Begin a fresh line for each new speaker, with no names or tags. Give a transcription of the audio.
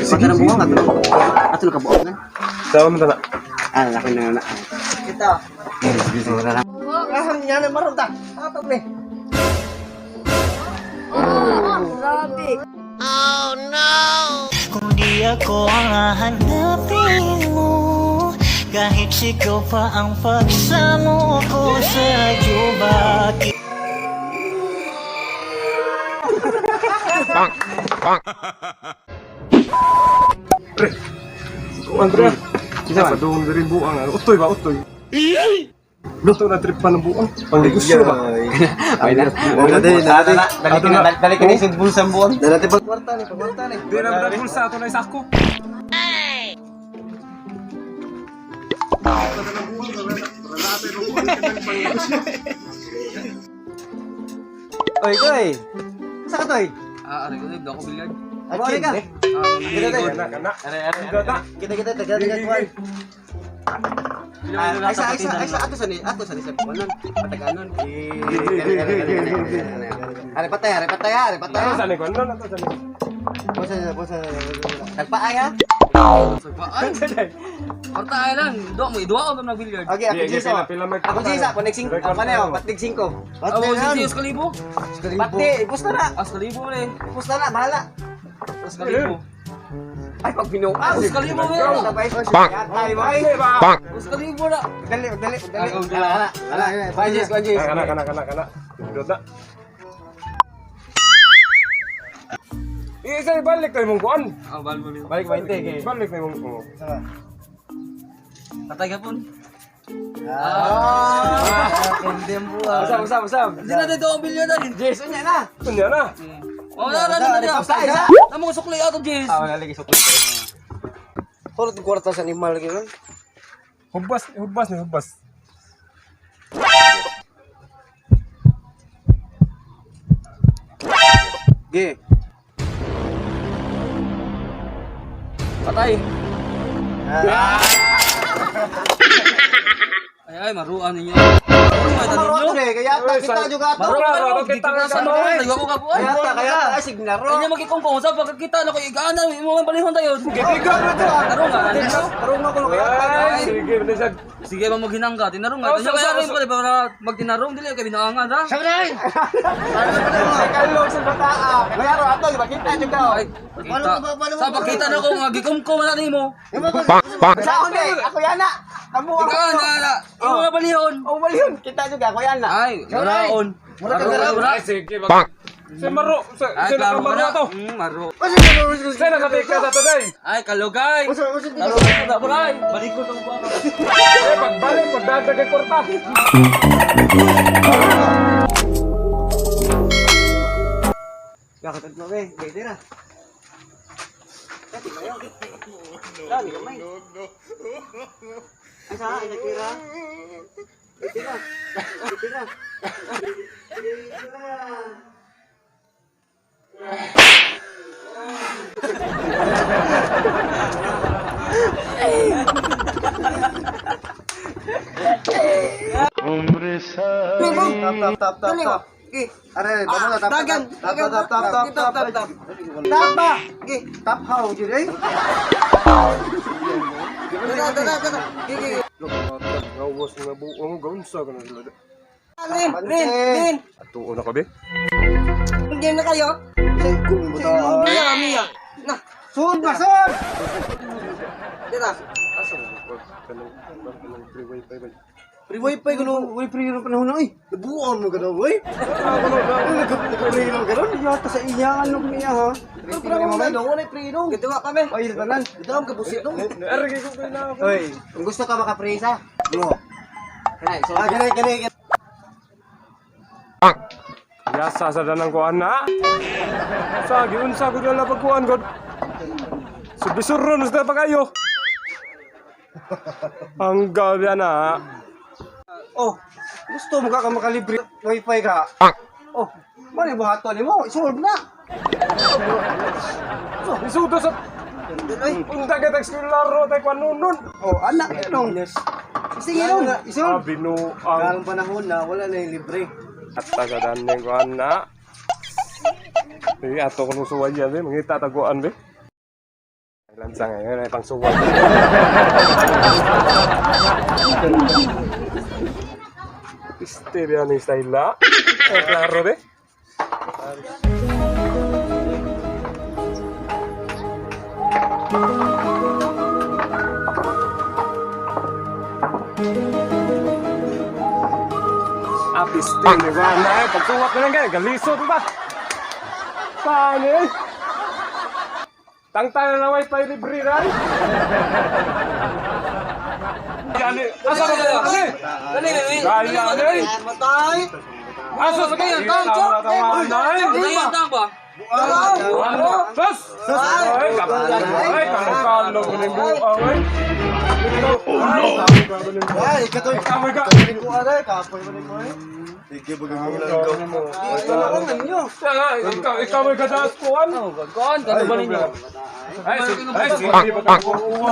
Sige,
Sige, buong ato. Ato na kabuok na.
Sama mo na.
Ah, laki na na.
Kita.
Sige na lang.
Ah, niya na maron ta. Atop ni.
Grabe.
Kung di ako ang hahanapin mo, kahit sigaw pa ang pagsamo ko sa'yo, bakit
Pre. Kuan pre. Kita pa doon diri buang. Ano? Utoy ba utoy? Luto na trip pa ng buang. Pangnegosyo ba?
Ay na.
Dali,
Dali ka na, dali ka na sa bulsa buong.
Dali pagkwarta ni, pagkwarta ni.
Di na ba bulsa ato na isako.
Oy, toy. Sa ka toy?
Ah, aray ko, dako bilyard.
Amo ka.
Ah,
Kita tayo.
Kana kana.
Aray, aray.
Gata.
Kita kita taga taga kuan. Ah, ay sa ay sa ay sa ato sa ni sa kuanon. Pataganon. Are patay, are patay, are patay.
Ano sa ni kuan? Ano sa ni?
Bosa bosa. Nagpaay ha?
Ay, Korta ay lang. Duwa mo, iduwa ko ng billiard.
Okay, ako
Sige,
Jiso.
pila, pila, mag-
Ako Jisa, connect 5.
Record
Ang paneho,
tayo.
patnig 5.
Ah, mo si Diyos kalibo.
Pati, ipos na na.
Ah, kalibo pre.
Ipos na na, bahala.
Os kalibo.
Ay, pag binukas.
Os kalibo mo.
Bang! Yatay mo ay.
Os kalibo na.
Dali, dali, dali.
Ah,
Ala, ala, ala. Kuan Jis, kuan Jis.
Kana kana kana kana. Gata. Isa balik tayo mong kuan.
Ah, bal mo.
Balik 20 kay. Balik tayo mong oh.
Patay ka pon.
Ah,
Usab usab usab.
Hindi na dito ang billiard ay.
Jis, unya na.
Unya na.
Oh, na na na na.
Isa, isa.
Namo ko sukli ato, Jis.
Ah, wala lagi sukli. Puro kwarta sa animal lagi lang.
Hubas, hubas ni hubas.
Ge.
Patay. Ay ay, maruan ninyo.
Maro ato eh, kaya ta kita juga ato.
Maruan
Maro,
kayo.
kita
Dito na sa
ka,
mga tayo ko kabuan.
Kaya ta, kaya ta, ay signaro.
Kanya magkikongkong sa pagkakita na ko igana mo man balihon tayo.
Gidigo na to.
Tarong nga.
Tarong ako kaya ta.
Ay, sige, bilis siya.
Sige ba maghinang ka, tinarong nga.
Oh,
Kanya
so,
kaya
so,
rin
so.
pala para magtinarong dili kay binaangan ra.
Kalog sa bata. Kaya ro ato, makita juga.
Ay, kita. Sa pagkita na ko nga gikumkum na nimo.
Sa ako ni, ako yana. Kamu ako.
Ikaw na na. Imo nga balihon.
Oh, balihon. Kita juga ako yana.
Ay, walaon.
Mura ka garab.
Mura.
Ay, sige, bak. Si Maro, si
Ay,
si
klaro ka
Maro
na.
to.
Maro.
Si nakatika sa today.
Ay, kalugay. Kalugay na baray. Balikon ang baka.
Eh, pagbalik, pagdadag kay kwarta.
Bakit mo be? Gay tira. Kati kayo. Dali kamay. Ay sa ay tira. Tira. Tira. Tira. Tap tap tap tap tap.
Okay.
Are, tap tap tap.
Dagan,
Tap tap tap tap
tap,
tap
tap, tap.
Tap ba? Okay. Tap how jud eh.
Dada, dada, dada. Okay, okay.
Gawas nga buong gaunsa ka na sila.
Rin, rin, rin.
Atuon na ka be.
Hindi na kayo.
Sa ilong
Mia, mia. Na,
Sun ba sun?
dada.
Asa mo kanang kanang free wifi ba?
Free wifi kuno, way free ng panahon na oy. Nabuon mo gano'n oy. Nag-free lang gano'n. Yata sa iya ano niya ha. Pero pero mo wala free no.
Gadawa kami.
Ay, tanan. Ito ang kabusit no.
Arre ko kay na ako.
Oy, kung gusto ka maka-free sa. Mo.
Kanay, so,
Ah, gani gani.
Yasa sa danang kuan na. Sa giunsa ko na pagkuan god. Subisuron sa pagayo. Ang gabi na.
Oh, gusto mo ka makalibre wifi ka. Oh, mali buhaton nimo, isolve na.
Isudo sa
Ay,
unta ka tag laro tay kuan nun.
oh, anak nung. Sige nung, isolve.
Abino ang
Karong panahon na wala na yung libre.
Atta sa daneng kuan na. Eh, ato ko nung suwaya be, mangita taguan be. Lansa ngayon ay pangsuwat. Este biya ni style la. Eh, klaro be. Apiste ni ba na eh, pagsuwat na lang kayo, galisod ba? Paano eh? Tangtang na lang wifi libre ran. Yani, asa ba kayo? Kasi,
Dali, dali.
Gaya na eh.
Matay!
Asa sa kayo? Tama tama na eh.
Dali ang tang ba?
Sus! Ay, kapal. Ay, kalong ng buang eh. Oh no!
Ay, katoy.
Kamoy ka.
Ko aray, kapoy man ko eh. Sige, bagay mo lang ikaw.
Ikaw, ikaw may kadaas po.
Kuan, kato ba ninyo?
Ay, ay, sige, baka kuha.